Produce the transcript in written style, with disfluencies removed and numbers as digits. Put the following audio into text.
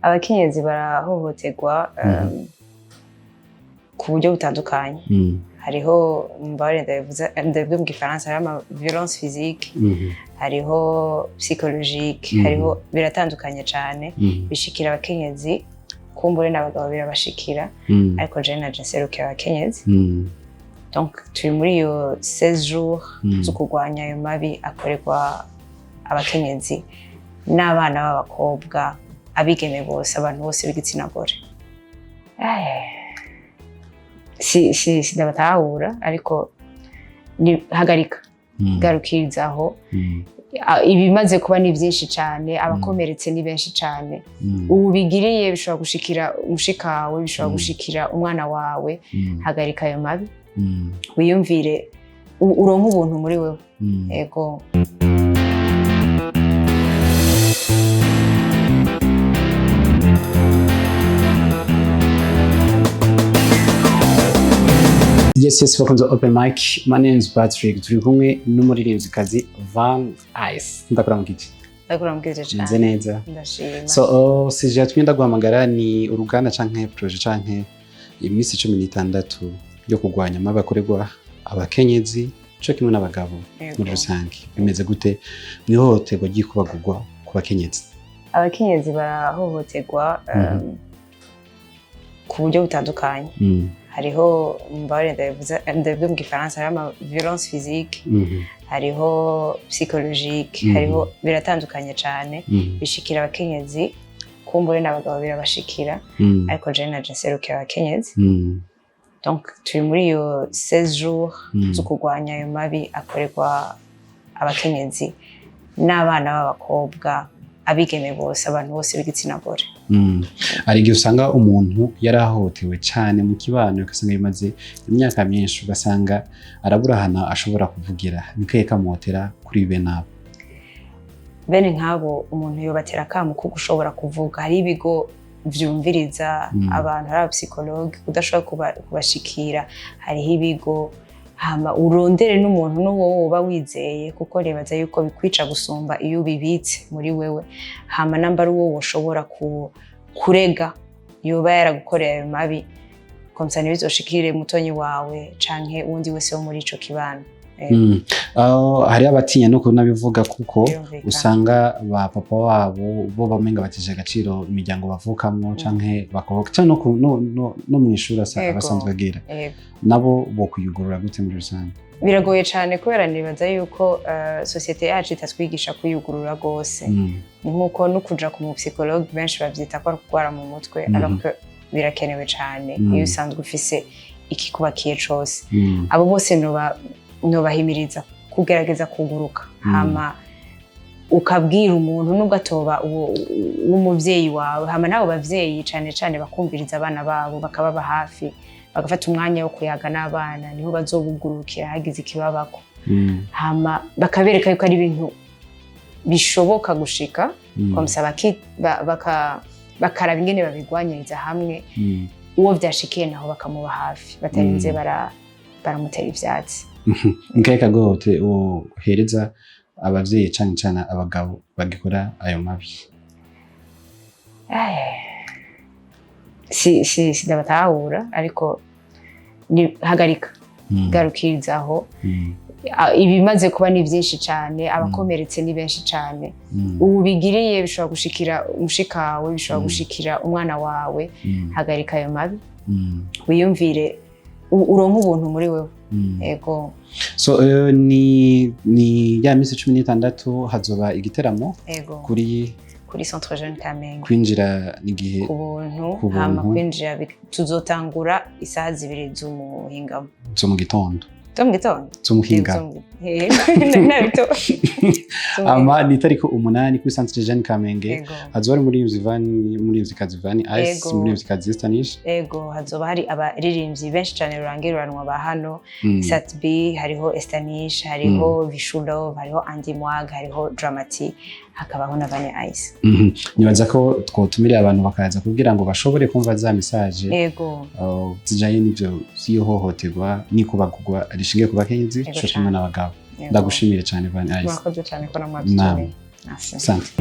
Abakenyezi barahohoterwa ku buryo butandukanye. Hariho, mbabarire ndabivuze, ndabivuge mu Gifaransa, hariho ama violence physique, hariho psychologique, hariho, biratandukanye cane. Bishikira abakenyezi, kumbure n'abagabo birabashikira, ariko jewe naje nserukira abakenyezi. Donc turi muri iyo 16 jours zo kurwanya ayo mabi akorerwa abakenyezi n'abana b'abakobwa, abigeme bose, abantu bose b'igitsina gore. Si sindabatahura, ariko ni hagarika, garukirizaho. Ibimaze kuba ni byinshi cyane, abakomeretse ni benshi cyane. Ubu bigiriye bishobora gushikira mushikawe, bishobora gushikira umwana wawe. Hagarika ayo mabi, wiyumvire, uronke ubuntu muri wewe. Ego. Yes, bakunze Open Mic. My name is Patrick. Turi kumwe n'umuririmvyikazi Van Ice. Ndakuramukije. Ndakuramukije Meze cyane. neza. Ndashima. So, sujet yatumye ndaguhamagara ni uruganda canke projet canke iminsi 16 yo kurwanya amabi akorerwa abakenyezi co kimwe n'abagabo muri rusange. Bimeze gute mw'ihohoterwa ry'ikubagurwa ku bakenyezi? Abakenyezi barahohoterwa ku buryo butandukanye. Hariho, mbabarire ndabivuze, ndabivuge mu Gifaransa, hariho ama violence physique, hariho psychologique, hariho, biratandukanye cyane. Bishikira abakenyezi, kumbure n'abagabo birabashikira, ariko jewe naje nserukira abakenyezi. Donc turi muri iyo 16 jours zo kurwanya ayo mabi akorerwa abakenyezi n'abana b'abakobwa, abigeme bose, abantu bose b'igitsina gore. Hari igihe usanga umuntu yarahohotewe cyane mu kibano, ugasanga bimaze imyaka myinshi, ugasanga arabura ahantu ashobora kuvugira. Nikaye kamuhotera kuri bene abo? Bene nk'abo, umuntu yobatera akamo ko gushobora kuvuga. Hari ibigo vyumviriza abantu, hari abapsychologue. Udashobora kubashikira, hariho ibigo. Hama urondere n'umuntu n'uwo woba wizeye, kuko nibaza yuko bikwica gusumba iyo ubibitse muri wewe. Hama namba ari uwo woshobora kurega yoba yaragukoreye ayo mabi, comme ça ntibizoshikire mutonyi wawe canke uwundi wese wo muri ico kibano. Hariho abatinya no kunabivuga kuko Birumvikana. usanga ba papa wabo bo bamenga batesha agaciro imiryango bavukamwo, canke bakoboka, canke no mw'ishuri abasanzwe agira. Nabo bo kuyugurura gute muri rusange? Biragoye cyane, kubera nibaza yuko société yacu itatwigisha kwiyugurura rwose. Ni nk'uko no kuja ku mupsychologue benshi bavyita ko ari kurwara mu mutwe, alors que birakenewe cyane iyo usanzwe ufise ikikubakiye cose. Abo bose nobahimiriza kugerageza kuguruka, hama ukabwira umuntu nubwo atoba w'umuvyeyi wawe. Hama n'abo bavyeyi cane cane bakumviriza abana babo, bakababa hafi, bagafata umwanya wo kuyaga n'abana, niho bazobugurukira hagize ikibabako. Hama bakabereka yuko ari ibintu bishoboka gushika, comme ça bakaraba ingene babigwanyiriza hamwe. Uwo vyashikiye naho bakamuba hafi, batarinze baramutera ivyatsi. Nikahe kagohote uhereza abavyeyi, cane cane abagabo bagikora ayo mabi? Si sindabatahura, ariko ni hagarika, garukirizaho. Ibimaze kuba ni byinshi cyane, abakomeretse ni benshi cyane. Ubu bigiriye bishobora gushikira mushikawe, bishobora gushikira umwana wawe. Hagarika ayo mabi, wiyumvire, uronke ubuntu muri wewe. Ego. So ni ya minsi 16, hazoba igiteramo Ego. kuri Kuri Centre Jeune Kamenge. Kwinjira n'igihe? Ku buntu. Ku Hama buntu. kwinjira tuzotangura isaha 2 z'umuhingamo. Zo mu gitondo? Zo mu gitondo. Z'umuhingamo. Nabito. Ama ni itariki 8 kuri Centre Jeune Kamenge. Ego. Hazoba hari umuririmbyi Van, umuririmvyikazi Van Ice, Ego. umuririmvyikazi Stanish. Ego, hazoba hari abaririmbyi benshi cyane rurangiranwa ba hano. Sat B, hariho Estanish, hariho Vishulov, hariho Andy Mwag, hariho Dramati, hakabaho na Vania Ice. Nibaza ko twotumira abantu bakaza kugira ngo bashobore kumva za message zijanye n'ivyo vy'ihohoterwa n'ikubagurwa rishingiye ku bakenyezi Ego co kimwe cane. n'abagabo. Ego. Ndagushimire cyane, Van Ice. Murakoze cyane ko namwadutumiye. Merci. Asante.